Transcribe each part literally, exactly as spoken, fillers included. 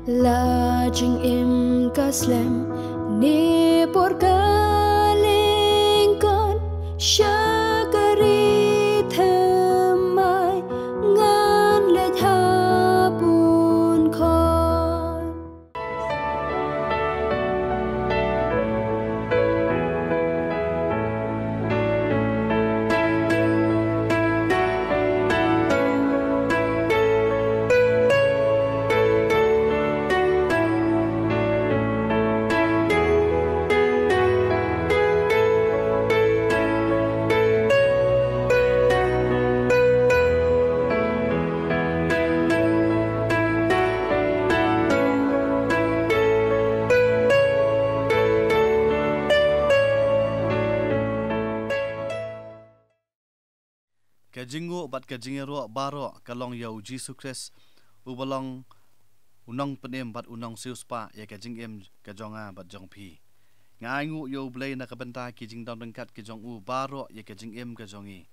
La jingim ka slem ne por ka lyngkot, sha ka ri thymmai ngan leit ha bun khot. Ka jingnguh bad ka jingïaroh baroh ka long ïa u Jisu Khrist, uba long u nongpynim bad u nongsiewspah ïa ka jingim ka jong nga bad jong phi. Nga ainguh ïa u Blei na ka bynta ki jingdon ryngkat ki jong u baroh ïa ka jingim ka jong ngi.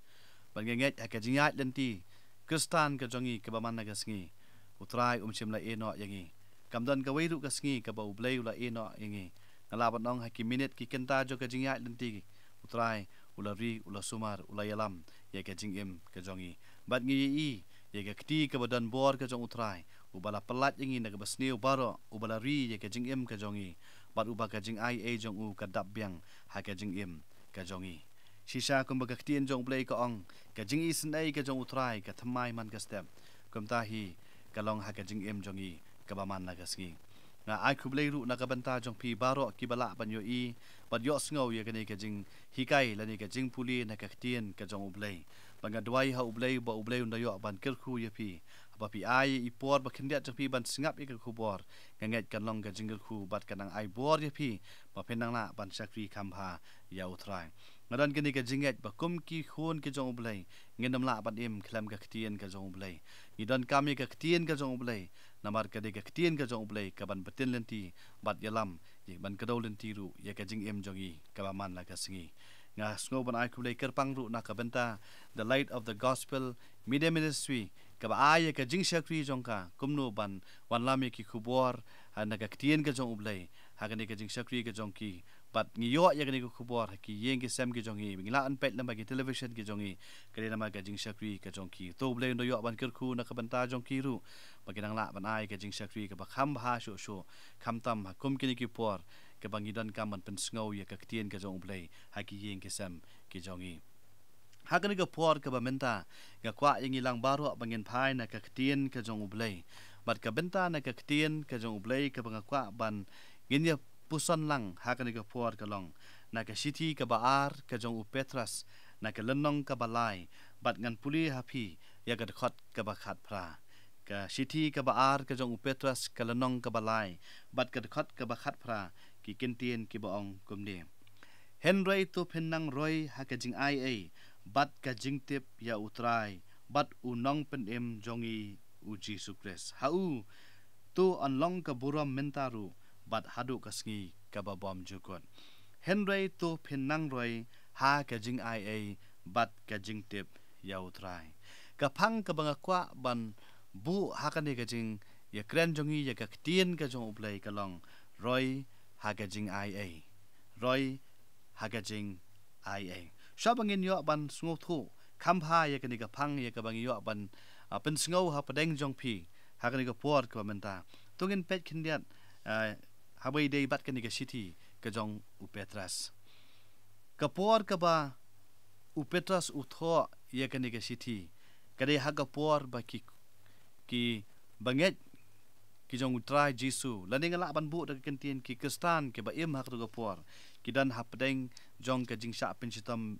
Bad nga ngeit ha ka jingïaid lynti Khristan ka jong ngi kaba man la ka sngi, u Trai um shym la ïehnoh ïa ngi. Kam don kawei ruh ka sngi kaba u Blei u la ïehnoh ïa ngi. Nga lah ban ong ha ki minit ki kynta jong ka jingïaid lynti, u Trai u la ri, u la sumar, u la ïalam ïa ka jingim ka jong ngi. Bad ngi ïohi ïa ka kti kaba don bor ka jong u Trai, uba la pyllait ïa ngi na kaba sniew baroh, uba la ri ïa ka jingim ka jong ngi, bad uba ka jingaiei jong u ka dap biang ha ka jingim ka jong ngi. Shisha kumba ka ktien jong u Blei ka ong, ka jingisynei ka jong u Trai ka thymmai man ka step. Kumta hi ka long ha ka jingim jong ngi kaba man la ka sngi. Nga ai khublei ruh na ka bynta jong phi baroh kiba lah ban ïohi bad ïohsngew ïa kane ka jinghikai lane ka jingpule na ka ktien ka jong u Blei. Bad nga duwai ha u Blei ba u Blei un da ïoh ban kyrkhu ïa phi, haba phi ai i por ba khyndiat jong phi ban sngap ïa ka khubor. Nga ngeit kan long ka jingkyrkhu bad kan nang ai bor ïa phi ba phin nang lah ban shakri kham bha ïa u Trai. Nga don kane ka jingngeit ba kum ki khun ki jong u Blei, ngin ym lah ban im khlem ka ktien ka jong u Blei. Ngi donkam ïa ka ktien ka jong u Blei, namar ka dei ka ktien ka jong u Blei kaban btin lynti bad ïalam, ïa ban kdew lynti ruh ïa ka jingim jong ngi kaba man la ka sngi. Nga sngew ban ai khublei kyrpang ruh na ka bynta The Light of the Gospel Media Ministry, kaba ai ïa ka jingshakri jong ka kumno ban wanlam ïa ki khubor, ha, na ka ktien ka jong u Blei, ha kane ka jingshakri ka jong ki. Bad ngi ïoh ïa kane ka khubor ha ki ïing ki sem ki jong ngi, ngi lah ban peit lyngba ki television ki jong ngi. Ka dei namar ka jingshakri ka jong ki. To u Blei un da ïoh ban kyrkhu na ka bynta jong ki ruh, ba kin nang lah ban ai ka jingshakri kaba kham bha shuh shuh, khamtam ha kum kine ki por kaba ngi donkam ban pynsngew ïa ka ktien ka jong u Blei ha ki ïing ki sem ki jong ngi. Ha kane ka por kaba mynta, nga kwah ïa ngi lang baroh ba ngin phai na ka ktien ka jong u Blei. Bad ka bynta na ka ktien ka jong u Blei kaba nga kwah ban ngin ïa puson lang ha kane ka por ka long na ka shithi kaba ar ka jong u Petros, na ka lynnong kaba lai, bad ngan pule ha phi ïa ka dkhot kaba khatphra. Ka shithi kaba ar ka jong u Petros, ka lynnong kaba lai, bad ka dkhot kaba khatphra, ki kyntien kiba ong kumne: Hynrei to phin nang roi ha ka jingaiei bad ka jingtip ïa u Trai bad u nongpynim jong ngi u Jisu Khrist. Ha u to yn long ka burom mynta ruh bad haduh ka sngi kaba bymjukut. Hynrei to phin nang roi ha ka jingaiei bad ka jingtip ïa u Trai. Ka phang kaba nga kwah ban buh ha kane ka jingïakren jong ngi ïa ka ktien ka jong u Blei ka long roi ha ka jingaiei. Roi ha ka jingaiei. Shuwa ba ngin ïoh ban sngewthuh kham bha ïa kane ka phang ïa kaba ngi ïoh ban, ah, pynsngew hapdeng jong phi ha kane ka por kaba mynta, to ngin peit khyndiat, ah, haba ïadei bad kane ka shithi ka jong u Petros. Ka por kaba u Petros u thoh ïa kane ka shithi, ka dei ha ka por ba ki, ki bangeit ki jong u Trai Jisu, lane nga lah ban buh da ka kyntien ki Khristan kiba im ha kato ka por, ki don hapdeng jong ka jingshah pynshitom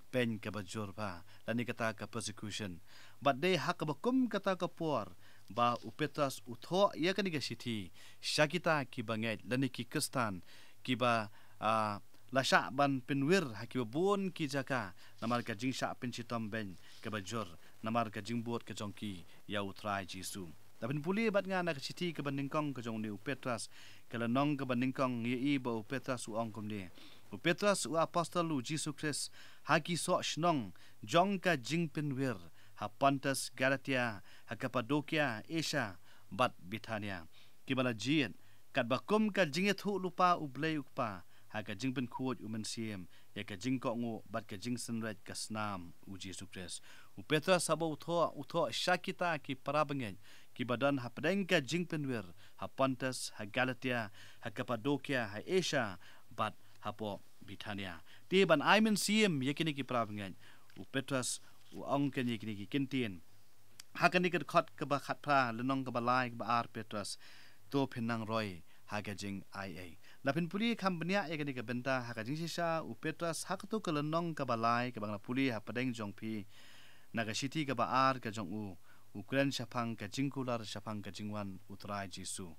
beiñ kaba jur bha, lane kata ka persecution. Bad dei ha kaba kum kata ka por ba u Petros u thoh ïa kane ka shithi sha kita ki bangeit lane ki Khristan kiba, ah, la shah ban pynwir ha kiba bun ki jaka namar ka jingshah pynshitom beiñ kaba jur, namar ka jingbud ka jong ki ïa u Trai Jisu. Lada phin pule bad nga na ka shithi kaba nyngkong ka jong une u Petros, ka lynnong kaba nyngkong, ngi ïohi ba u Petros u ong kumne. U Petros u apostol u Jisu Khrist ha ki soh shnong jong ka jingpynwir, ha Pontus, Galatia, ha Kapadokia, Asia bad Bithynia. kiba la jied, katba kum ka jingïathuhlypa U Blei U Kpa ha ka jingpynkhuid U Mynsiem ïa ka jingkohnguh bad ka jingsynreit ka snam U Jisu Khrist. U Petros haba u thoh, u thoh sha kita ki parabangeit kiba don hapdeng ka jingpynwir, ha Pontus, ha Galatia, ha Kapadokia, ha Asia bad hapoh Bithania. Te ban ai mynsiem ïa kine ki parabangeit, u Petros u ong kine, kine ki kyntien. Ha kane ka dkhot kaba khatphra, lynnong kaba lai, kaba ar Petros, to phin nang roi ha ka jingaiei. Lada phin pule kham bniah ïa kane ka bynta ha ka jingshisha, u Petros ha kato ka lynnong kaba lai kaba nga la pule hapdeng jong phi, na ka shithi kaba ar ka jong u, u kren shaphang ka jingkular shaphang ka jingwan U Trai Jisu.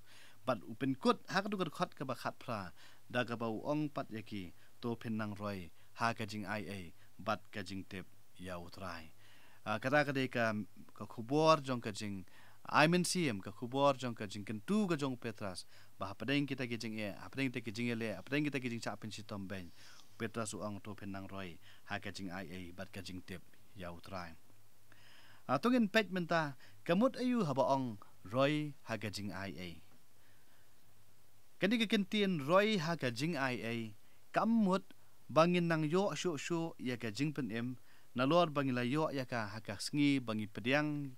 Bad u pynkut ha kato ka dkhot kaba khatphra da kaba u ong pat ïa ki, to phin nang roi ha ka jingaiei bad ka jingtip ïa U Trai. Ah, kata ka dei ka, ka khubor jong ka jingai mynsiem, ka khubor jong ka jingkyntu ka jong u Petros, ba hapdeng kita ki jingeh, hapdeng kita ki jingeh, hapdeng kita ki jingshah pynshitom beiñ, u Petros u ong to phin nang roi ha ka jingaiei bad ka jingtip ïa U Trai. Ah, to ngin peit mynta, ka mut aïu haba ong roi ha ka jingaiei. Kane ka kyntien roi ha ka jingaiei, kam mut ba ngin nang ïoh shuh shuh ïa ka jingpynim, nalor ba ngi la ïoh ïa ka ha ka sngi ba ngi pdiang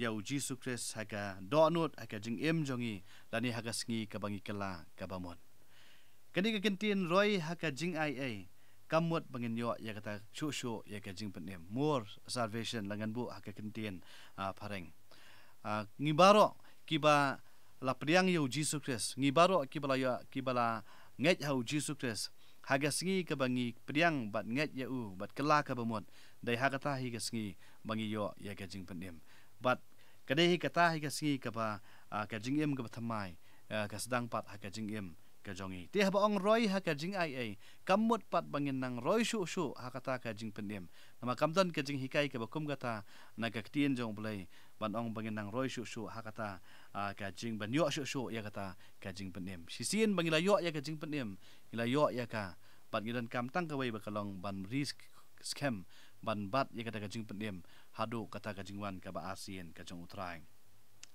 ïa U Jisu Khrist ha ka dohnud, ha ka jingim jong ngi, lane ha ka sngi kaba ngi kylla kaba mut. Kane ka kyntien roi ha ka jingaiei, kam mut ba ngin ïoh ïa kata shuh shuh ïa ka jingpynim. More salvation la ngan buh ha ka kyntien, ah, phareng. Ah, ngi baroh kiba la pdiang ïa U Jisu Khrist, ngi baroh kiba la ïoh, kiba la ngeit ha U Jisu Khrist, ha ka sngi kaba ngi pdiang bad ngeit ïa u bad kylla kaba mut, dei ha kata hi ka sngi ba ngi ïoh ïa ka jingpynim. Bad ka dei hi kata hi ka sngi kaba, ah, ka jingim kaba thymmai, ah, ka sdang pat ha ka jingim ka jong ngi. Te haba ong roi ha ka jingaiei, kam mut pat ba ngin nang roi shuh shuh ha kata ka jingpynim. Namar kam don ka jinghikai kaba kum kata na ka ktien jong U Blei, ban ong ba ngin nang roi shuh shuh ha kata, ah, ka jing, ban ïoh shuh shuh ïa kata ka jingpynim. Shisien ba ngi la ïoh ïa ka jingpynim, ngi la ïoh ïa ka, bad ngi donkam tang kawei ba ka long ban ri sk-, skhem, ban bat ïa kata ka jingpynim haduh kata ka jingwan kaba arsien ka jong U Trai.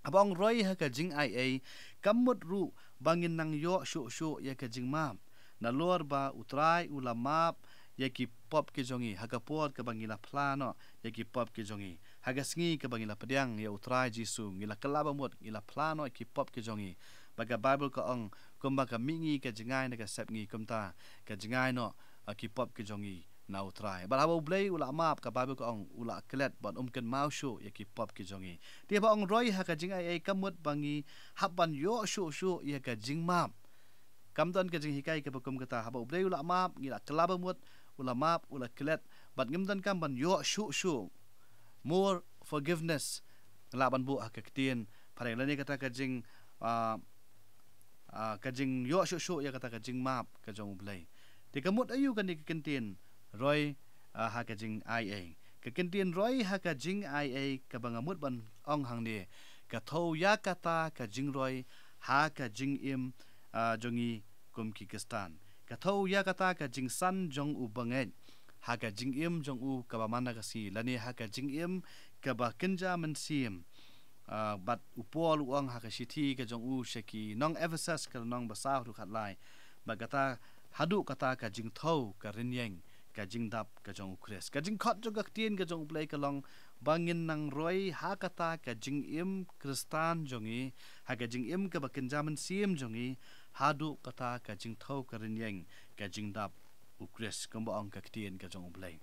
Haba ong roi ha ka jingaiei, kam mut ruh ba ngin nang ïoh shuh shuh ïa ka jingmap. Nalor ba U Trai u la map ïa ki pop ki jong ngi, ha ka por kaba ngi la phla noh ïa ki pop ki jong ngi. Ha ka sngi kaba ngi la pdiang ïa U Trai Jisu, ngi la kylla ba mut, ngi la phla noh ïa ki pop ki jong ngi. Ba ka Baibl ka ong, kumba ka mihngi ka jingai na ka sepngi, kumta ka jingai noh, ah, ki pop ki jong ngi na U Trai. Bad haba U Blei u la map, ka Baibl ka ong, u la klet bad um kynmaw shuh ïa ki pop ki jong ngi. Te haba ong roi ha ka jingaiei, kam mut ba ngi hap ban ïoh shuh shuh ïa ka jingmap. Kam don ka jinghikai kaba kum kata, haba U Blei u la map, ngi la kylla ba mut, u la map, u la klet, bad ngim donkam ban ïoh shuh shuh. More forgiveness, nga lah ban buh ha ka ktien phareng, lane kata ka jing, ah, ah, ka jingïoh shuh shuh ïa kata ka jingmap ka jong U Blei. Te ka mut aïu kane ka kyntien roi, ah, ha ka jingaiei. Ka kyntien roi ha ka jingaiei kaba nga mut ban ong hangne, ka thew ïa kata ka jingroi ha ka jingim, ah, jong ngi kum ki Khristan. Ka thew ïa kata ka jingsan jong u bangeit ha ka jingim jong u kaba man la ka sngi, lane ha ka jingim kaba kynja mynsiem. Ah, bad u Paul u ong ha ka shithi ka jong u sha ki nong Ephesus, ka lynnong ba saw, dkhot lai, bad kata, haduh kata ka jingthew ka rynïeng, ka jingdap ka jong U Khrist. Ka jingkhot jong ka ktien ka jong U Blei ka long ba ngin nang roi ha kata ka jingim Khristan jong ngi, ha ka jingim kaba kynja mynsiem jong ngi, haduh kata ka jingthew ka rynïeng, ka jingdap U Khrist, kumba ong ka ktien ka jong U Blei.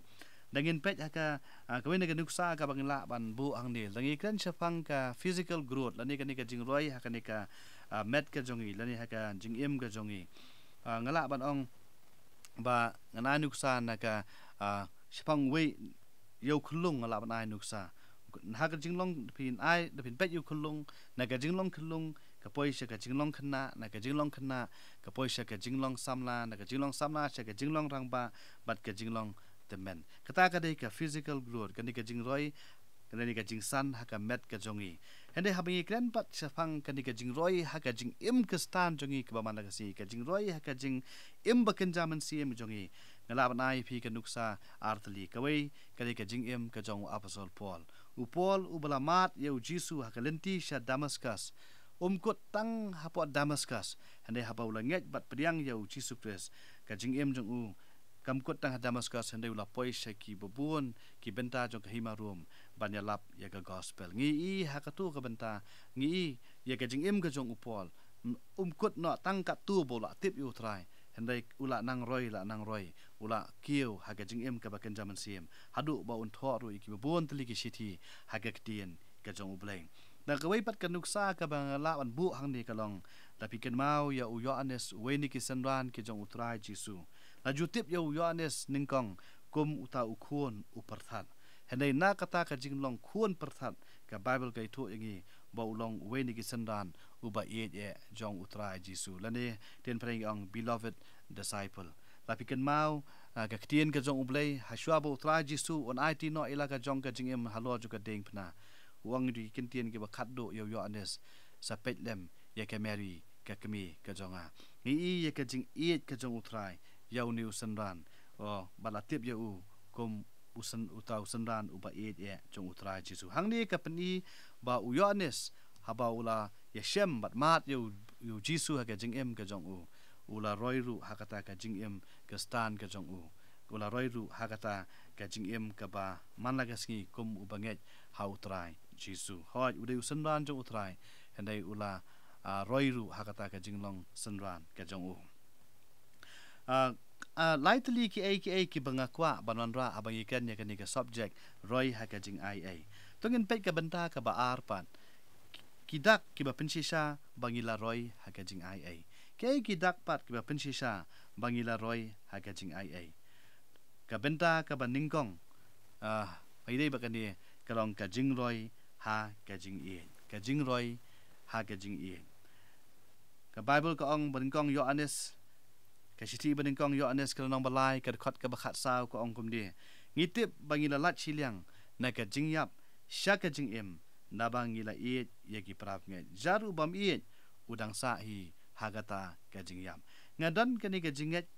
Dang ngin peit ha ka, ah, kawei na ka nuksa kaba ngi lah ban buh hangne. Dang ngi kren shaphang ka physical growth, lane kane ka jingroi ha kane ka, ah, met ka jong ngi, lane ha ka jingim ka jong ngi. Ah, nga lah ban ong ba ngan ai nuksa na ka, ah, shaphang wei ïa u khyllung, nga lah ban ai nuksa. Ha ka jinglong, phin ai, phin peit ïa u khyllung, na ka jinglong khyllung ka poi sha ka jinglong khynnah, na ka jinglong khynnah ka poi sha ka jinglong samla, na ka jinglong samla sha ka jinglong rangbah, bad ka jinglong tymmen. Kata ka dei ka physical growth, kane ka jingroi, kane ka jingsan ha ka met ka jong ngi. Hynrei haba ngi kren pat shaphang kane ka jingroi ha ka jingim Khristan jong ngi kaba man la ka sngi, ka jingroi ha ka jingim ba kynja mynsiem jong ngi, nga lah ban ai phi ka nuksa artylli. Kawei, ka dei ka jingim ka jong u Apostol Paul. U Paul uba la mad ïa U Jisu ha ka lynti sha Damascus, Um kut tang hapoh Damascus, hynrei haba u la ngeit bad pdiang ïa u Jisu Khrist, ka jingim jong u kam kut tang ha Damascus, hynrei u la poi sha ki babun ki bynta jong ka hima Rom ban ïalap ïa ka gospel. Ngi i ha katu ka bynta, ngi i ïa ka jingim ka jong u Paul. Um kut noh tang katto ba u la tip ïa u Trai, hynrei u la nang roi, la nang roi, u la kiew ha ka jingim kaba kynja mynsiem, haduh ba un thoh ruh ïa ki babun tylli ki shithi ha ka ktien ka jong U Blei. Na kawei pat ka nuksa kaba nga lah ban buh hangne ka long, la phi kynmaw ïa u Ïoannis, uwei na ki synran ki jong u Trai Jisu. La ju tip ïa u Ïoannis nyngkong kum uta u khun u pyrthat. Hynrei na kata ka jinglong khun pyrthat, ka Baibl ka ïathuh ïa ngi ba u long uwei na ki synran uba ïeit eh jong u Trai Jisu, lane ktien phareng ong beloved disciple. La phi kynmaw, ah, ka ktien ka jong U Blei, hashwa ba u Trai Jisu un aiti noh ïa la ka jong ka jingim halor jong ka diengphna, u ong da ki ktien kiba khatduh ïa u Ïoannis, sa peit lem ïa ka Mari ka kmie ka jong nga. Ngi i ïa ka jingïeit ka jong u Trai ïa une u synran, oh, ba la tip ïa u kum u syn-, uta u synran uba ïeit eh jong u Trai Jisu. Hangne ka pyni ba u Ïoannis, haba u la ïashem bad mad ïa u, ïa u Jisu ha ka jingim ka jong u, u la roi ruh ha kata ka jingim Khristan ka jong u. U la roi ruh ha kata ka jingim kaba man la ka sngi kum uba ngeit ha u Trai Jisu. Hooid, u dei u synran jong u Trai, hynrei u la, ah, roi ruh ha kata ka jinglong synran ka jong u. Ah, ah, lai tylli kiei kiei kiba nga kwah ban wanrah haba ngi kren ïa kane ka subject, roi ha ka jingaiei. To ngin peit ka bynta kaba ar pat. Ki dak kiba pynshisha ba ngi la roi ha ka jingaiei. Kiei ki dak pat kiba pynshisha ba ngi la roi ha ka jingaiei? Ka bynta kaba nyngkong, ah, ba ïadei bad kane, ka long ka jingroi ha ka jingïeit. Ka jingroi ha ka jingïeit. Ka Baibl ka ong, ba nyngkong Ïoannis, ka shithi ba nyngkong Ïoannis, ka lynnong ba lai, ka dkhot kaba khatsaw, ka ong kumne: Ngi tip ba ngi la lait shiliang na ka jingïap sha ka jingim, naba ngi la ïeit ïa ki para bangeit. Jar u bym ïeit u dang sah hi ha kata ka jingïap. Nga don kane ka jingngeit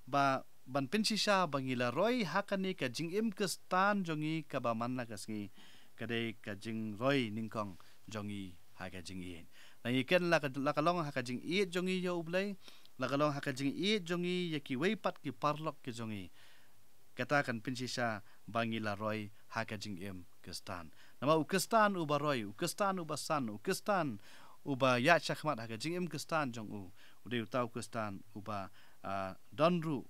ba ban pynshisha ba ngi la roi ha kane ka jingim Khristan jong ngi kaba man la ka sngi, ka dei ka jingroi nyngkong jong ngi ha ka jingïeit. La ngi kren la ka, la ka long ha ka jingïeit jong ngi ïa U Blei, la ka long ha ka jingïeit jong ngi ïa kiwei pat ki paralok ki jong ngi. Kata kan pynshisha ba ngi la roi ha ka jingim Khristan. Namar u Khristan uba roi, u Khristan uba san, u Khristan uba ïaid shakhmat ha ka jingim Khristan jong u, u dei uta u Khristan uba, ah, don ruh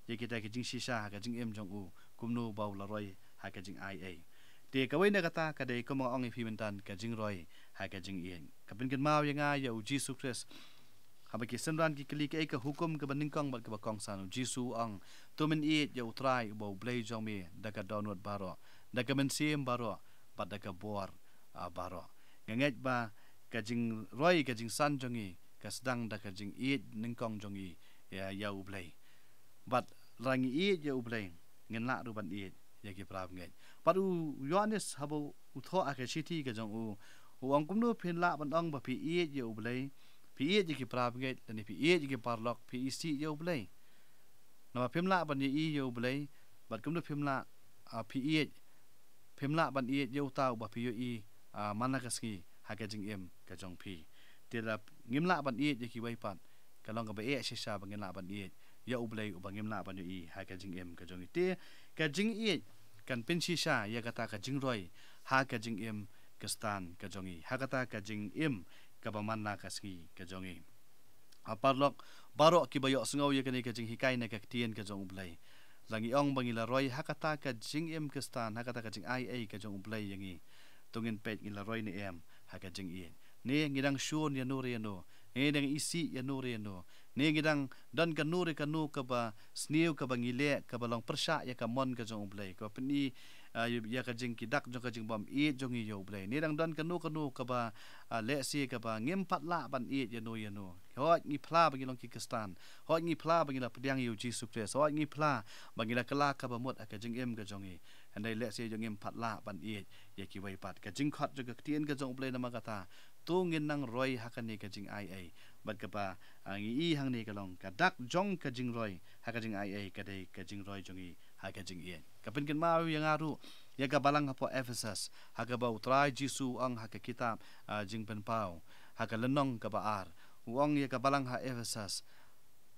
ïa kita ki jingshisha ha ka jingim jong u, kumno ba u la roi ha ka jingaiei. Te kawei na kata ka dei kumba nga ong ïa phi mynta, ka jingroi ha ka jingïeit. Ka pynkynmaw ïa nga ïa u Jisu Khrist. Haba ki synran ki kylli kaei ka hukum kaba nyngkong bad kaba kongsan, u Jisu u ong: To men ïeit ïa u Trai uba U Blei jong me da ka dohnud baroh, da ka mynsiem baroh, bad da ka bor, ah, baroh. Nga ngeit ba ka jingroi, ka jingsan jong ngi ka sdang da ka jingïeit nyngkong jong ngi ïa, ïa U Blei. Bad lada ngi ïeit ïa U Blei, ngin lah ruh ban ïeit ïa ki para bangeit. Bad u Ïoannis haba u thoh ha ka shithi ka jong u, u ong kumno phin lah ban ong ba phi ïeit ïa U Blei, phi ïeit ïa ki para bangeit, lane phi ïeit ïa ki paralok, phi isih ïa U Blei? Namar phim lah ban ïohi ïa U Blei, bad kumno phim lah, ah, phi ïeit, phim lah ban ïeit ïa uta uba phi ïohi, ah, man la ka sngi ha ka jingim ka jong phi? Te lada ngim lah ban ïeit ïa kiwei pat, ka long kaba eh shisha ba ngin lah ban ïeit ïa U Blei uba ngim lah ban ïohi ha ka jingim ka jong ngi. Te ka jingïeit kan pynshisha ïa kata ka jingroi ha ka jingim Khristan ka jong ngi, ha kata ka jingim kaba man la ka sngi ka jong ngi. Ah, paralok baroh kiba ïohsngew ïa kane ka jinghikai na ka ktien ka jong U Blei, lada ngi ong ba ngi la roi ha kata ka jingim Khristan, ha kata ka jingaiei ka jong U Blei ïa ngi, to ngin peit ngi la roi ne em ha ka jingïeit. Ne ngi dang shun ïano re ïano, ne ngi dang isih ïano re ïano, ne ngi dang don kano re kano kaba sniew kaba ngi leh kaba long pyrshah ïa ka mon ka jong U Blei, kaba pyni, ah, ïa ka jing, ki dak jong ka jingbym ïeit jong ngi ïa U Blei. Ne dang don kano kano kaba, ah, lehse kaba ngim pat lah ban ïeit ïano ïano. Hooid ngi phla ba ngi long ki Khristan, hooid ngi phla ba ngi la pdiang ïa u Jisu Khrist, hooid ngi phla ba ngi la kylla kaba mut ha ka jingim ka jong ngi, hynrei lehse jong ngim pat lah ban ïeit ïa kiwei pat. Ka jingkhot jong ka ktien ka jong U Blei namar kata, to ngin nang roi ha kane ka jingaiei. Bad kaba, ah, ngi i hangne ka long ka dak jong ka jingroi ha ka jingaiei ka dei ka jingroi jong ngi ha ka jingïeit. Ka pynkynmaw ïa nga ruh ïa ka balang hapoh Ephesus, ha kaba U Trai Jisu u ong ha ka kitab, ah, Jingpynpaw, ha ka lynnong kaba ar, u ong ïa ka balang ha Ephesus,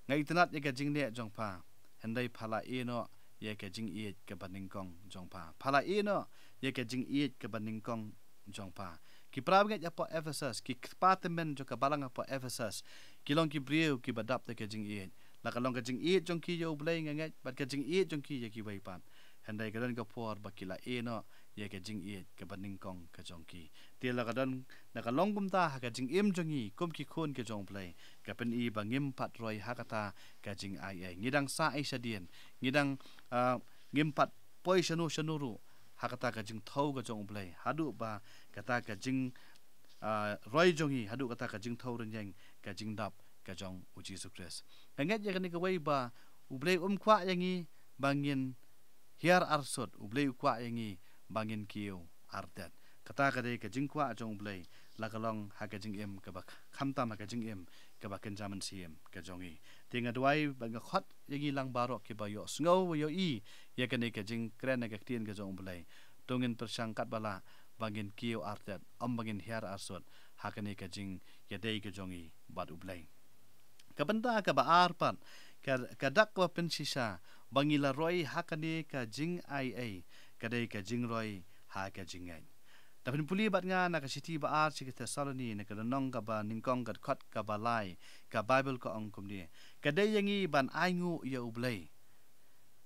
nga itynnad ïa ka jingneh jong pha, hynrei pha la ïeh noh ïa ka jingïeit kaba nyngkong jong pha. Pha la ïeh noh ïa ka jingïeit kaba nyngkong jong pha. Ki para bangeit hapoh Ephesus, ki kpa tymmen jong ka balang hapoh Ephesus, ki long ki briew kiba dap da ka jingïeit. La ka long ka jingïeit jong ki ïa U Blei, nga ngeit, bad ka jingïeit jong ki ïa kiwei pat. Hynrei ka don ka por ba ki la ïeh noh ïa ka jingïeit kaba nyngkong ka jong ki. Te la ka don, la ka long kumta ha ka jingim jong ngi kum ki khun ka jong U Blei, ka pyni ba ngim pat roi ha kata ka jingaiei. Ngi dang sah ei shadien, ngi dang, ah, ngim pat poi shano shano ruh ha kata ka jingthew ka jong U Blei, haduh ba kata ka jing, ah, roi jong ngi, haduh kata ka jingthew rynïeng, ka jingdap ka jong U Jisu Khrist. Nga ngeit ïa kane kawei ba U Blei um kwah ïa ngi ba ngin hiar arsut, U Blei u kwah ïa ngi ba ngin kiew artet. Kata ka dei ka jingkwah jong U Blei, la ka long ha ka jingim kaba khamtam ha ka jingim kaba kynja mynsiem ka jong ngi. Te nga duwai ba nga khot ïa ngi lang baroh kiba ïohsngew, ïohi ïa kane ka jingkren na ka ktien ka jong U Blei. To ngin pyrshang katba lah ba ngin kiew artet, ym ba ngin hiar arsut ha kane ka jingïadei ka jong ngi bad U Blei. Ka bynta kaba ar pat, ka, ka dak ba pynshisha ba ngi la roi ha kane ka jingaiei, ka dei ka jingroi ha ka jingngeit. Da phin pule bad nga na ka shithi ba ar sha ki Thessaloni, na ka lynnong kaba nyngkong, ka dkhot kaba lai, ka Baibl ka ong kumne: Ka dei ïa ngi ban ainguh ïa U Blei,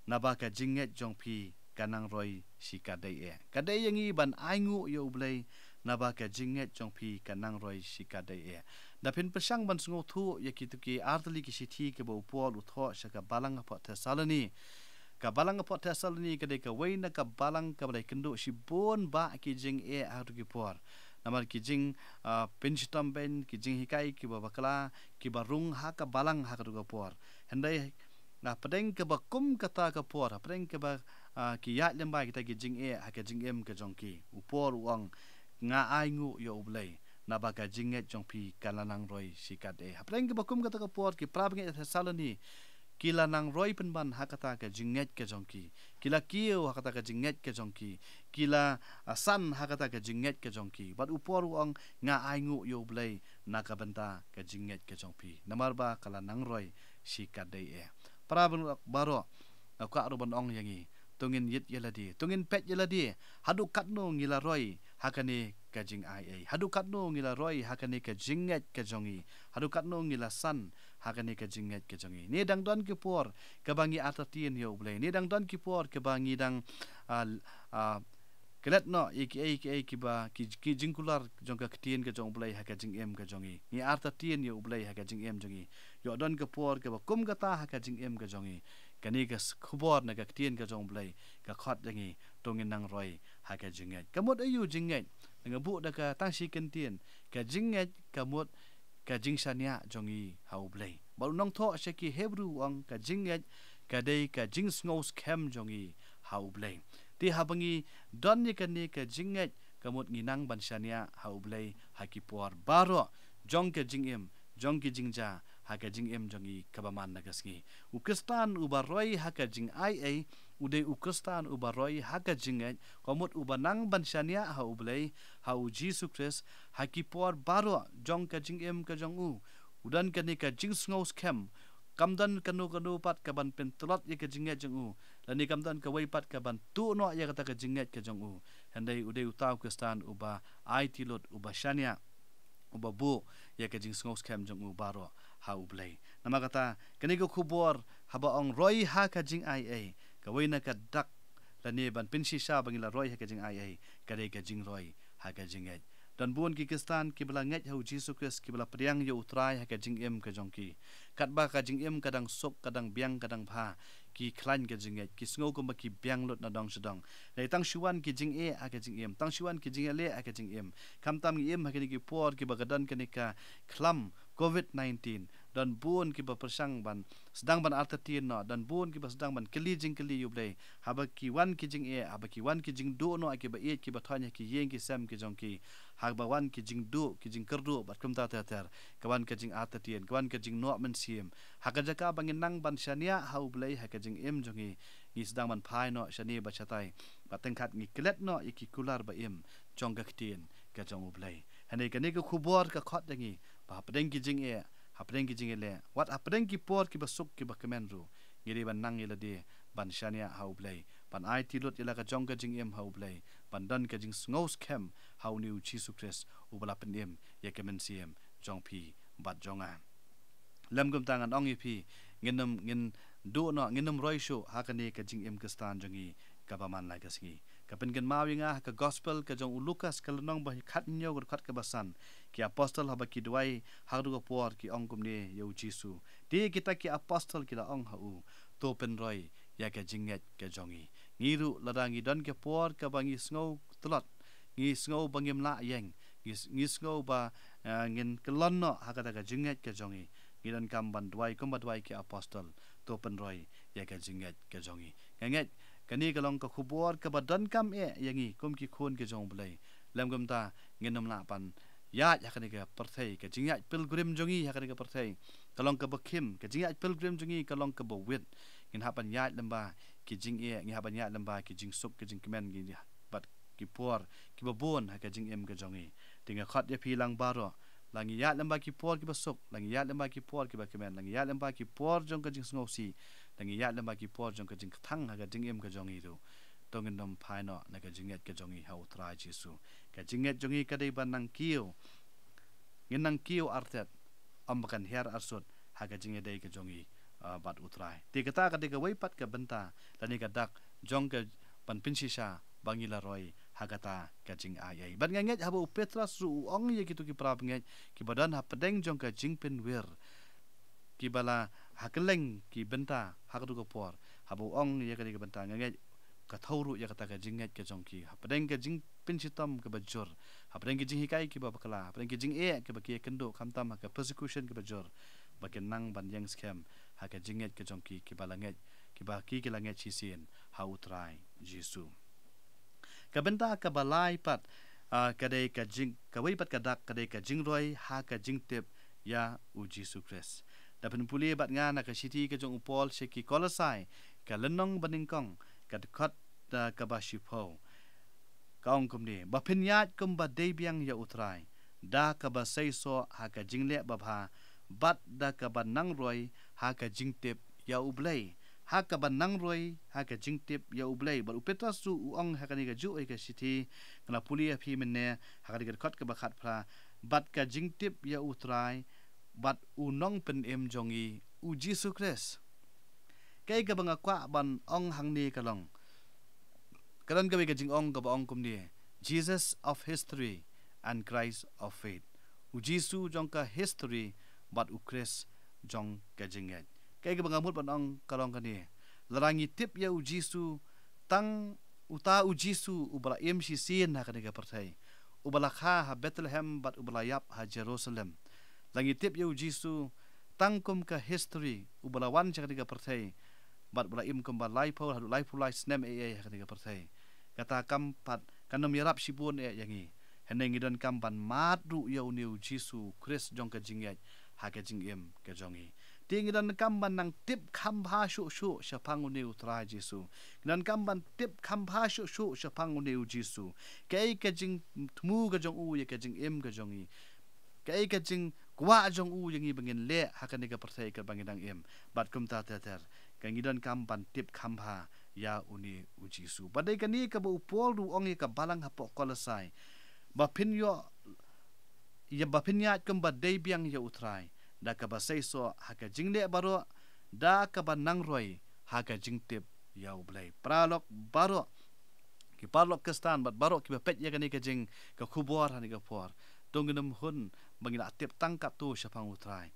naba ka jingngeit jong phi ka nang roi shikatdei eh. Ka dei ïa ngi ban ainguh ïa U Blei, naba ka jingngeit jong phi ka nang roi shikatdei eh. Da phin pyrshang ban sngewthuh ïa kito ki artylli ki shithi kiba u Paul u thoh sha ka balang hapoh Thessaloni. Ka balang hapoh Thessaloni ka dei kawei na ka balang kaba la ïakynduh shibun bah ki jingeh ha ruh ki por. Namar ki jing, ah, pynshitom bein, ki jinghikai kiba bakla, kiba rung ha ka balang ha ka ruh ka por. Hynrei hapdeng kaba kum kata ka por, hapdeng kaba, ah, ki ïaid lem bad kita ki jingeh ha ka jingim ka jong ki, u Paul u ong, nga ainguh ïa U Blei, naba ka jingngeit jong phi ka la nang roi shikatdei eh. Hapdeng kaba kum kata ka por, ki para bangeit Thessaloni ki la nang roi pynban ha kata ka jingngeit ka jong ki. Ki la kiew ha kata ka jingngeit ka jong ki. Ki la, ah, san ha kata ka jingngeit ka jong ki. Bad u Paul u ong, nga ainguh ïa U Blei na ka bynta ka jingngeit ka jong phi, namar ba ka la nang roi shikatdei eh. Para bangeit baroh, nga kwah ruh ban ong ïa ngi, to ngin ïit ïa lade, to ngin peit ïa lade, haduh katno ngi la roi ha kane ka jingaiei, haduh katno ngi la roi ha kane ka jingngeit ka jong ngi, haduh katno ngi la san ha kane ka jingngeit ka jong ngi. Ne dang don ki por kaba ngi artatien ïa U Blei, ne dang don ki por kaba ngi dang, ah, ah, klet noh ïa kiei kiei kiba, ki, ki jingkular jong ka ktien ka jong U Blei ha ka jingim ka jong ngi. Ngi artatien ïa U Blei ha ka jingim jong ngi. Ïoh don ka por kaba kum kata ha ka jingim ka jong ngi. Kane ka s-, khubor na ka ktien ka jong U Blei ka khot ïa ngi, to ngin nang roi ha ka jingngeit. Ka mut aïu jingngeit? Nga buh da ka tang shi kyntien, ka jingngeit ka mut ka jingshaniah jong ngi ha U Blei. Bad u nongthoh sha ki Hebru u ong, ka jingngeit ka dei ka jingsngewskhem jong ngi ha U Blei. Te haba ngi don ïa kane ka jingngeit, ka mut ngi nang ban shaniah ha U Blei ha ki por baroh jong ka jingim, jong ki jingjia ha ka jingim jong ngi kaba man la ka sngi. U Khristan uba roi ha ka jingaiei u dei u Khristan uba roi ha ka jingngeit, ka mut uba nang ban shaniah ha U Blei, ha U Jisu Khrist, ha ki por baroh jong ka jingim ka jong u. U don kane ka jingsngewskhem, kam don kano kano pat kaban pyntlot ïa ka jingngeit jong u, lane kam don kawei pat kaban tuh noh ïa kata ka jingngeit ka jong u. Hynrei u dei uta u Khristan uba aiti lut, uba shaniah, uba buh ïa ka jingsngewskhem jong u baroh ha U Blei. Namar kata, kane ka khubor haba ong roi ha ka jingaiei, kawei na ka dak lane ban pynshisha ba ngi la roi ha ka jingaiei, ka dei ka jingroi ha ka jingngeit. Don bun ki Khristan kiba la ngeit ha U Jisu Khrist, kiba la pdiang ïa U Trai ha ka jingim ka jong ki. Katba ka jingim ka dang suk, ka dang biang, ka dang bha, ki khlaiñ ka jingngeit, ki sngew kumba ki biang lut na dong sha dong. Lei tang shu wan ki jingeh ha ka jingim, tang shu wan ki jingeh leh ha ka jingim. Khamtam ngi im ha kine ki por kiba ka don kane ka khlam covid nineteen. Don bun kiba pyrshang ban sdang ban artatien noh, don bun kiba sdang ban kylli jingkylli ïa U Blei. Haba ki wan ki jingeh, haba ki wan ki jingduh noh kiba ïeit kiba thoiñ ha ki ïing ki sem ki jong ki, haba wan ki jingduh, ki jingkyrduh bad kumta ter ter, ka wan ka jingartatien, ka wan ka jingnoh mynsiem. Ha ka jaka ba ngin nang ban shaniah ha U Blei ha ka jingim jong ngi, ngi sdang ban phai noh shane bad shatai, bad tyngkhat ngi klet noh ïa ki kular ba im jong ka ktien ka jong U Blei. Hynrei kane ka khubor ka khot ïa ngi ba hapdeng ki jingeh, hapdeng ki jingeh leh, wat hapdeng ki por kiba suk kiba kmen ruh, ngi dei ban nang ïa lade ban shaniah ha U Blei, ban aiti lut ïa la ka jong ka jingim ha U Blei, ban don ka jingsngew skhem ha une U Jisu Khrist uba la pynim ïa ka mynsiem jong phi bad jong nga. Lem kumta ngan ong ïa phi, ngin ym, ngin duh noh, ngin ym roi shuh ha kane ka jingim Khristan jong ngi kaba man la ka sngi. Ka pynkynmaw ïa nga ha ka gospel ka jong u Lukas ka lynnong ba khathynñiew ka dkhot kaba san, ki apostol haba ki duwai ha kato ka por ki ong kumne ïa U Jisu. Te kita ki apostol ki la ong ha u, to pynroi ïa ka jingngeit ka jong ngi. Ngi ruh lada ngi don ka por kaba ngi sngew tlot, ngi sngew ba ngim lah ïeng, ngi, ngi sngew ba, eh, ngin kyllon noh ha kata ka jingngeit ka jong ngi, ngi donkam ban duwai kumba duwai ki apostol, to pynroi ïa ka jingngeit ka jong ngi. Nga ngeit kane ka long ka khubor kaba donkam eh ïa ngi kum ki khun ki jong U Blei. Lem kumta ngin ym lah ban ïaid ha kane ka pyrthei, ka jingïaid pilgrim jong ngi ha kane ka pyrthei ka long kaba khim, ka jingïaid pilgrim jong ngi ka long kaba wit. Ngin hap ban ïaid lyngba ki jingeh, ngin hap ban ïaid lyngba ki jingsuk, ki jingkmen, ki bad ki por kiba bun ha ka jingim ka jong ngi. Te nga khot ïa phi lang baroh, la ngi ïaid lyngba ki por kiba suk, la ngi ïaid lyngba ki por kiba kmen, la ngi ïaid lyngba ki por jong ka jingsngewsih, la ngi ïaid lyngba ki por jong ka jingkthang ha ka jingim ka jong ngi ruh, to ngin ym phai noh na ka jingngeit ka jong ngi ha U Trai Jisu. Ka jingngeit jong ngi ka dei ban nang kiew, ngin nang kiew artet, ym ba kan hiar arsut ha ka jingïadei ka jong ngi, ah, bad U Trai. Te kata ka dei kawei pat ka bynta lane ka dak jong ka ban pynshisha ba ngi la roi ha kata ka jingai ei. Bad nga ngeit haba u Petros ruh u ong ïa kito ki para bangeit kiba don hapdeng jong ka jingpynwir, kiba la ha kylleng ki bynta ha kato ka por, haba u ong ïa kane ka bynta, nga ngeit ka thew ruh ïa kata ka jingngeit ka jong ki hapdeng ka jingpynshitom kaba jur, hapdeng ka jinghikai kiba bakla, hapdeng ka jingeh kaba ki ïakynduh, khamtam ha ka persecution kaba jur, ba kin nang ban ïeng skhem ha ka jingngeit ka jong ki, kiba la ngeit, kiba ki, ki la ngeit shisien ha U Trai Jisu. Ka bynta kaba lai pat, ah, ka dei ka jing, kawei pat ka dak ka dei ka jingroi ha ka jingtip ïa U Jisu Khrist. Da pynpule bad nga na ka shithi ka jong u Paul sha ki Kolosai, ka lynnong banyngkong, ka dkhot, ah, kaba shiphew. Ka ong kumne, ba phin ïaid kumba dei biang ïa U Trai, da kaba seisoh ha ka jingleh babha, bad da kaba nang roi ha ka jingtip ïa U Blei, ha kaba nang roi ha ka jingtip ïa U Blei. Bad u Petros ruh u ong ha kane kajuh ïa ka shithi, nga la pule ïa phi mynne, ha kane ka dkhot kaba khatphra, bad ka jingtip ïa U Trai bad U Nongpynim jong ngi U Jisu Khrist. Kaei kaba nga kwah ban ong hangne ka long, ka don kawei ka jingong kaba ong kumne, Jesus of history and Christ of faith. U Jisu jong ka history bad U Khrist jong ka jingngeit. Kaei kaba nga mut ban ong ka long kane, lada ngi tip ïa U Jisu, tang uta U Jisu uba la im shisien ha kane ka pyrthei, uba la kha ha Bethlehem bad uba la ïap ha Jerusalem. Lada ngi tip ïa U Jisu tang kum ka history, uba la wan sha kane ka pyrthei bad uba la im kumba laiphew haduh laiphew lai snem ei ei ha kane ka pyrthei, kata kam pat, kan ym ïarap shibun eh ïa ngi. Hynrei ngi donkam ban mad ruh ïa une U Jisu Khrist jong ka jingngeit ha ka jingim ka jong ngi. Te ngi donkam ban nang tip kham bha shuh shuh shaphang une U Trai Jisu. Ngi donkam ban tip kham bha shuh shuh shaphang une U Jisu. Kaei ka jingthmu ka jong u ïa ka jingim ka jong ngi, kaei ka jingkwah jong u ïa ngi ba ngin leh ha kane ka pyrthei kaba ngi dang im. Bad kumta ter ter, ka ngi donkam ban tip kham bha ïa une U Jisu. Bad dei kane kaba u Paul ruh u ong ïa ka balang hapoh Kolosai, ba phin ïoh, ïa ba phin ïaid kumba dei biang ïa U Trai, da kaba seisoh ha ka jingleh baroh, da kaba nang roi ha ka jingtip ïa U Blei. Paralok baroh, ki paralok Khristan bad baroh kiba peit ïa kane ka jing, ka khubor ha kane ka por, to ngin ym hun ba ngi la tip tang katto shaphang U Trai,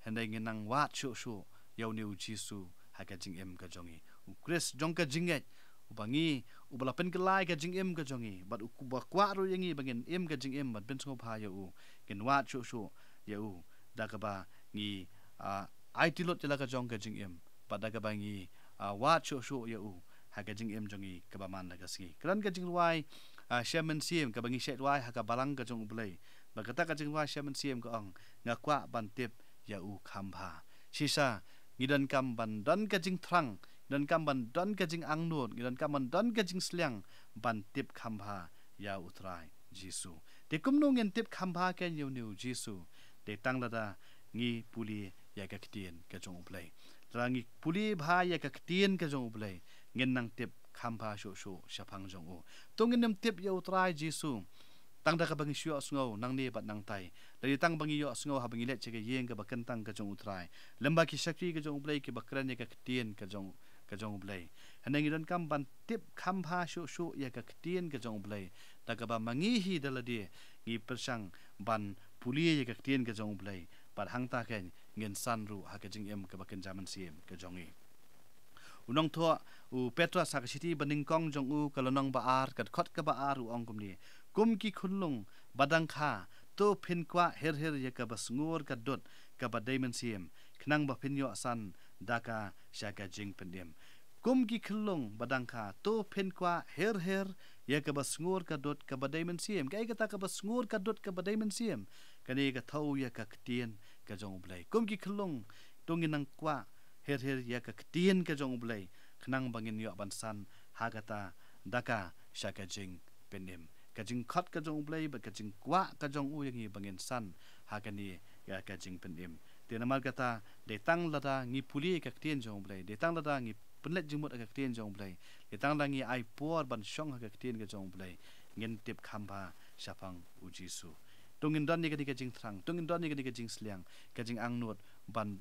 hynrei ngin nang wad shuh shuh ïa une U Jisu ha ka jingim ka jong ngi, U Khrist jong ka jingngeit, uba ngi, uba la pynkylla ïa ka jingim ka jong ngi bad uba kwah ruh ïa ngi ba ngin im ka jingim ban pynsngewbha ïa u. Ngin wad shuh shuh ïa u da kaba ngi, ah, aiti lut ïa la ka jong ka jingim, bad da kaba ngi, ah, wad shuh shuh ïa u ha ka jingim jong ngi kaba man la ka sngi. Ka don ka jingrwai, ah, shem mynsiem kaba ngi shait rwai ha ka balang ka jong U Blei. Bad kata ka jingrwai shem mynsiem ka ong, nga kwah ban tip ïa u kham bha. Shisha, ngi donkam ban don ka jingthrang, ngi donkam ban don ka jingangnud, ngi donkam ban don ka jingsliang ban tip kham bha ïa U Trai Jisu. Te kumno ngin tip kham bha kein ïa une u Jisu? Dei tang lada ngi pule ïa ka ktien ka jong U Blei. Lada ngi pule bha ïa ka ktien ka jong U Blei, ngin nang tip kham bha shuh shuh shaphang jong u. To ngin nym tip ïa U Trai Jisu tang da kaba ngi shu ïohsngew nangne bad nangtai, lane tang ba ngi ïohsngew haba ngi leit sha ka ïing kaba kyntang ka jong U Trai, lem bad ki shakri ka jong U Blei kiba kren ïa ka ktien ka jong, ka jong U Blei. Hynrei ngi donkam ban tip kham bha shuh shuh ïa ka ktien ka jong U Blei, da kaba ma ngi hi da lade ngi pyrshang ban pule ïa ka ktien ka jong U Blei, bad hangta kein ngin san ruh ha ka jingim kaba kynja mynsiem ka jong ngi. U nongthoh u Petros ha ka shithi banyngkong jong u, ka lynnong ba ar, ka dkhot kaba ar, u ong kumne: Kum ki khunlung ba dang kha, to phin kwah her her ïa kaba sngur ka dud kaba dei mynsiem, khnang ba phin ïoh san da ka sha ka jingpynim. Kum ki khunlung ba dang kha, to phin kwah her her ïa kaba sngur ka dud kaba dei mynsiem. Kaei kata kaba sngur ka dud kaba dei mynsiem? Kane ka thew ïa ka ktien ka jong U Blei. Kum ki khunlung, to ngin nang kwah her her ïa ka ktien ka jong U Blei, khnang ba ngin ïoh ban san ha kata da ka sha ka jingpynim. Ka jingkhot ka jong U Blei bad ka jingkwah ka jong u ïa ngi ba ngin san ha kane ïa ka jingpynim. Te namar kata, dei tang lada ngi pule ka ktien jong U Blei, dei tang lada ngi pynleit jingmut ha ka ktien jong U Blei, dei tang lada ngi ai por ban shong ha ka ktien ka jong U Blei, ngin tip kham bha shaphang u Jisu. To ngin don ïa kane ka jingthrang, to ngin don ïa kane ka jingsliang, ka jingangnud ban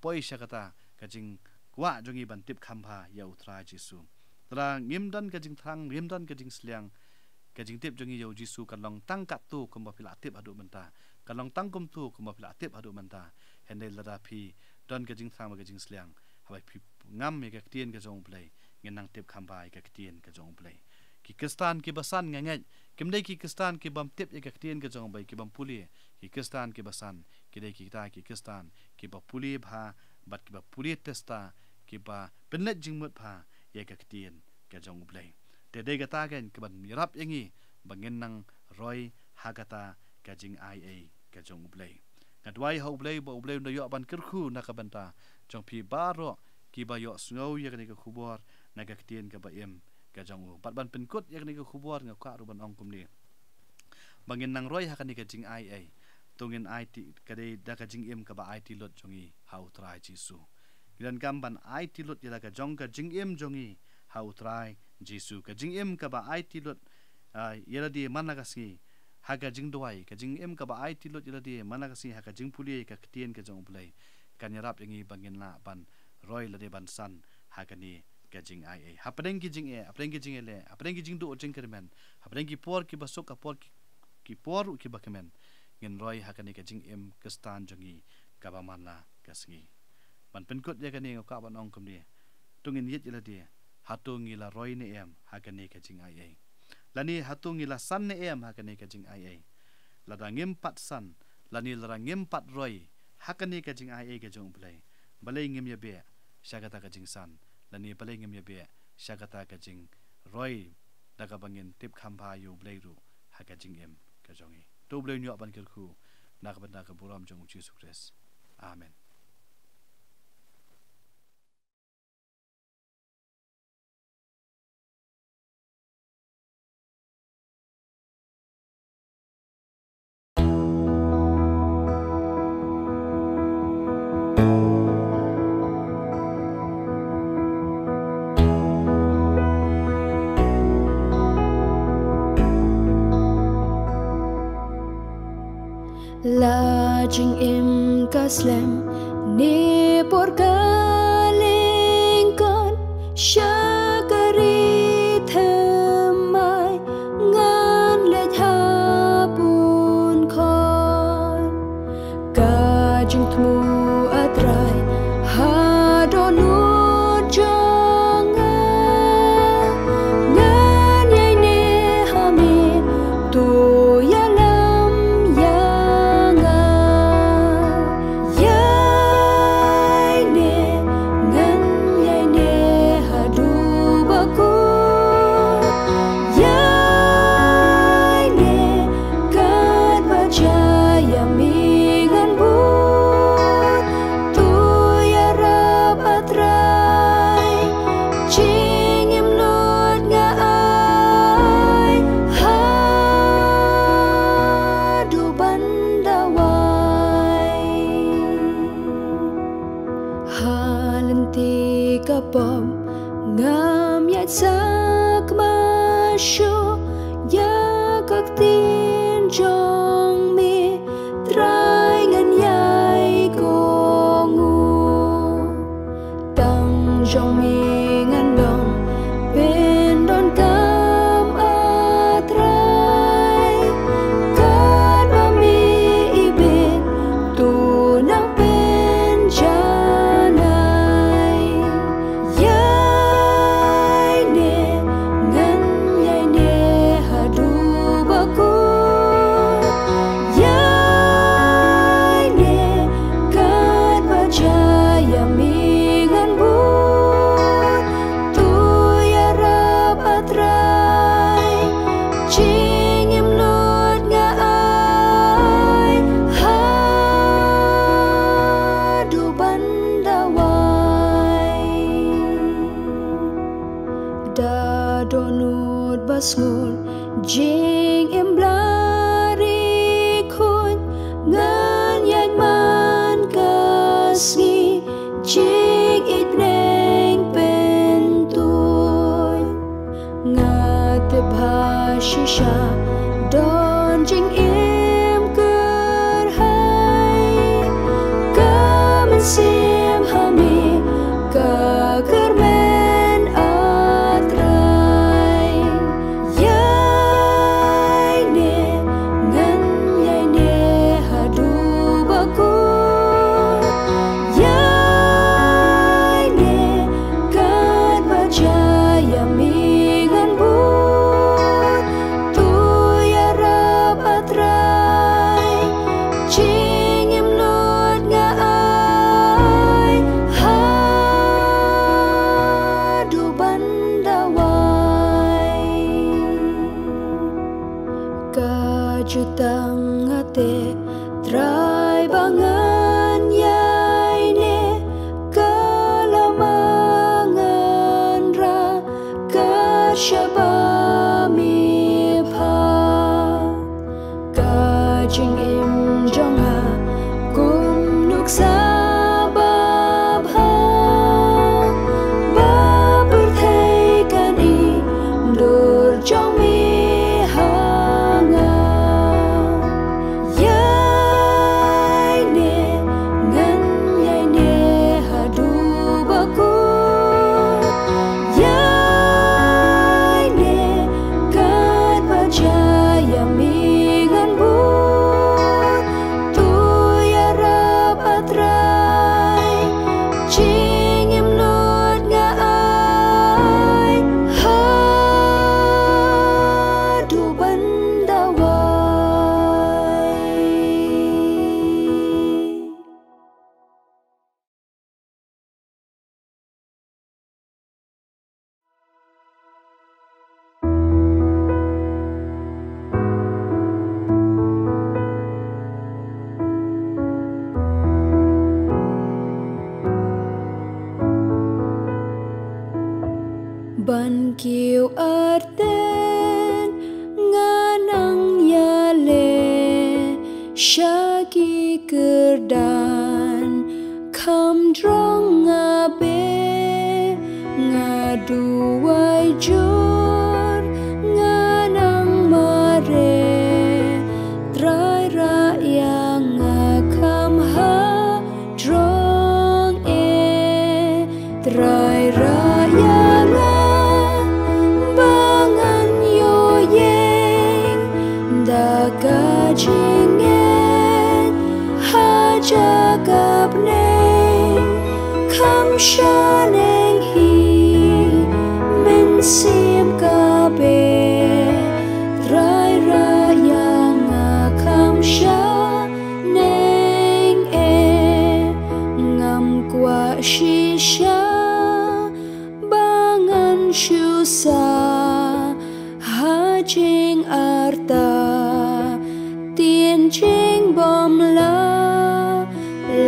poi sha kata ka jingkwah jong ngi ban tip kham bha ïa U Trai Jisu. Lada ngim don ka jingthrang, ngim don ka jingsliang, ka jingtip jong ngi ïa u Jisu kan long tang katto kumba phi la tip haduh mynta, kan long tang kumto kumba phi la tip haduh mynta. Hynrei lada phi don ka jingthrang bad ka jingsliang, haba phi ngam ïa ka ktien ka jong U Blei, ngin nang tip kham bha ïa ka ktien ka jong U Blei. Ki Khristan kiba san, nga ngeit, kim dei ki Khristan ki bym tip ïa ka ktien ka jong U Blei, ki bym pule. Ki Khristan kiba san ki dei kita ki Khristan kiba pule bha bad kiba pule testa, kiba pynleit jingmut bha ïa ka ktien ka jong U Blei. Te dei kata kein kaban ïarap ïa ngi ba ngin nang roi ha kata ka jingai ei ka jong U Blei. Nga duwai ha U Blei ba U Blei un da ïoh ban kyrkhu na ka bynta jong phi baroh kiba ïohsngew ïa kane ka khubor na ka ktien kaba im ka jong u. Bad ban pynkut ïa kane ka khubor, nga kwah ruh ban ong kumne: ba ngin nang roi ha kane ka jingai ei, to ngin aiti, ka dei da ka jingim kaba aiti lut jong ngi ha U Trai Jisu. Ngi donkam ban aiti lut ïa la ka jong ka jingim jong ngi ha U Trai Jisu. Ka jingim kaba aiti lut, ah, ïa lade man la ka sngi ha ka jingduwai, ka jingim kaba aiti lut ïa lade man la ka sngi ha ka jingpule ka ktien ka jong U Blei, kan ïarap ïa ngi ba ngin lah ban roi lade ban san ha kane ka jingai ei. Hapdeng ki jingeh, hapdeng ki jingeh leh, hapdeng ki jingduh jingkyrmen, hapdeng ki por kiba suk, ha por ki, ki por ruh kiba kmen, ngin roi ha kane ka jingim Khristan jong ngi kaba man la ka sngi. Ban pynkut ïa kane, nga kwah ban ong kumne: to ngin ïeit ïa lade, hato ngi la roi ne em ha kane ka jingai ei? Lane hato ngi la san ne em ha kane ka jingai ei? Lada ngim pat san, lane lada ngim pat roi ha kane ka jingai ei ka jong U Blei, balei ngim ïa beh sha kata ka jingsan, lane balei ngim ïa beh sha kata ka jingroi, da kaba ngin tip kham bha ïa U Blei ruh ha ka jingim ka jong ngi? To U Blei un ïoh ban kyrkhu na ka bynta ka burom jong U Jisu Khrist. Amen. La jingim ka slem ne por ka lyngkot, sha ka ri thymmai ngan leit ha bun khot. Ka jingthmu, A Trai, ha dohnud jong nga, ngan ïaineh ha me, to ïalam ïa nga. Ïaineh, ngan ïaineh haduh ba kut. Ïaineh katba jia ïa me ngan bud. pop, ngam ïaid sakma shuh ïa ka ktien jong me, Trai, ngan ïai kohnguh. Tang jong me ngan long pyndonkam, A Trai. Katba me ibit, to nang pynjanai. Ïa ine ngan ïai neh haduh ba kut. Ïa ine katba jia ïa me ngan bud. To ïarap, A Trai, jingim nud nga ai haduh ban da wai. Da dohnud ba sngewt, jingim bla ri khuid, ngan ïaid man ka sngi, jingïeit bneng pyntuid. Nga tip ha shisha don jingim kyrhai, ka mynsiem ha me ka kyrmen, A Trai. Ïa ine ngan ïai neh haduh ba kut. Ïa ine katba jia ïa me ngan bud. To ïarap, A Trai, jingim nud nga ai haduh ban da wai. Ka jutang nga teh, Trai, ba ngan ïai neh, ka lama ngan rah kat shaba me phah. Ka jingim jong nga kum nuksa babha, ba pyrthei kan ïeh dur jong me ha nga. Ïa ine ngan ïai neh haduh ba kut. Ïa ine katba jia ïa me ngan bud. To ïarap, A Trai, jingim nud nga ai haduh ban da wai. Ban kiew arteng nga nang ïaleh sha ki kyrdan, kham jrong nga beh, nga duwai jur, nga nang mareh, Trai rah ïa nga kham ha jrong eh, Trai rah ïa nga ba ngan ïoh ïeng da ka jingngeit ha jaka bneng, kham shaneng hi mynsiem ka beh, Trai rah ïa nga kham sha neng eh, ngam kwah shisha ba ngan shu sah ha jingartatien jingbym lah,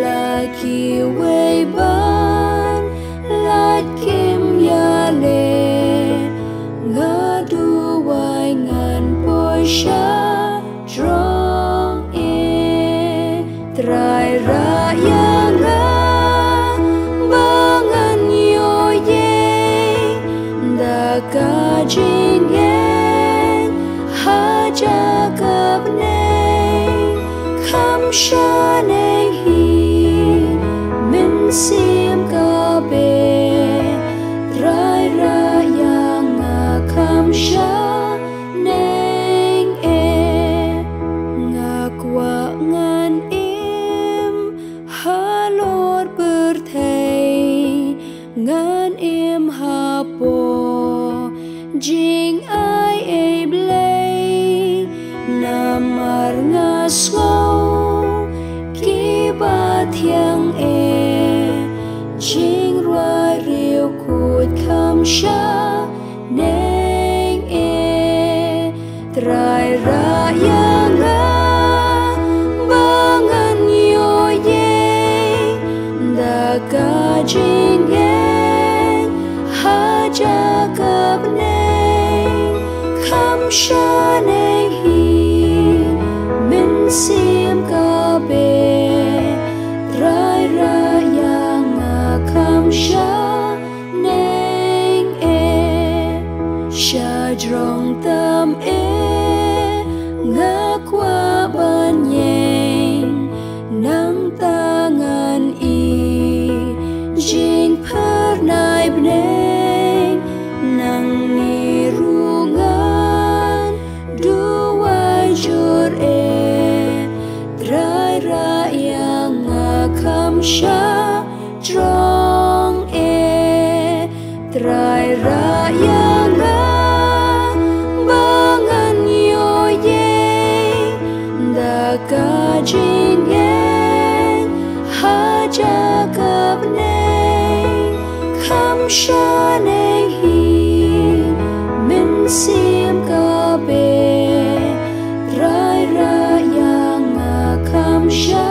la kiwei ban lait kim ïaleh, nga duwai ngan poi sha jrong eh, Trai rah ïa nga ba ngan ïoh Shaneng hi, mynsiem ka beh, Trai rah ïa nga kham shaneng eh. Nga kwah ngan im halor pyrthei, ngan im hapoh jingai ei Blei. Namar nga sngew kiba thiang eh, jingrwai riewkhuid kham shaneng eh. Trai rah ïa nga ba ngan ïoh ïeng da ka jingïeng ha jaka bneng. Kham shaneng hi, mynsiem ka beh, Trai rah ïa nga kham shaneng eh. Sha jrong tam eh nga kwah ban ïeng, nangta ngan ïoh jingphyrnai bneng. Nangne ruh ngan duwai jur eh, Trai rah ïa nga kham sha jrong eh. Trai rah ïa nga ba ngan ïoh ïeng da ka jingïeng ha jaka bneng. Kham shaneng hi, mynsiem ka beh, Trai rah ïa nga kham sha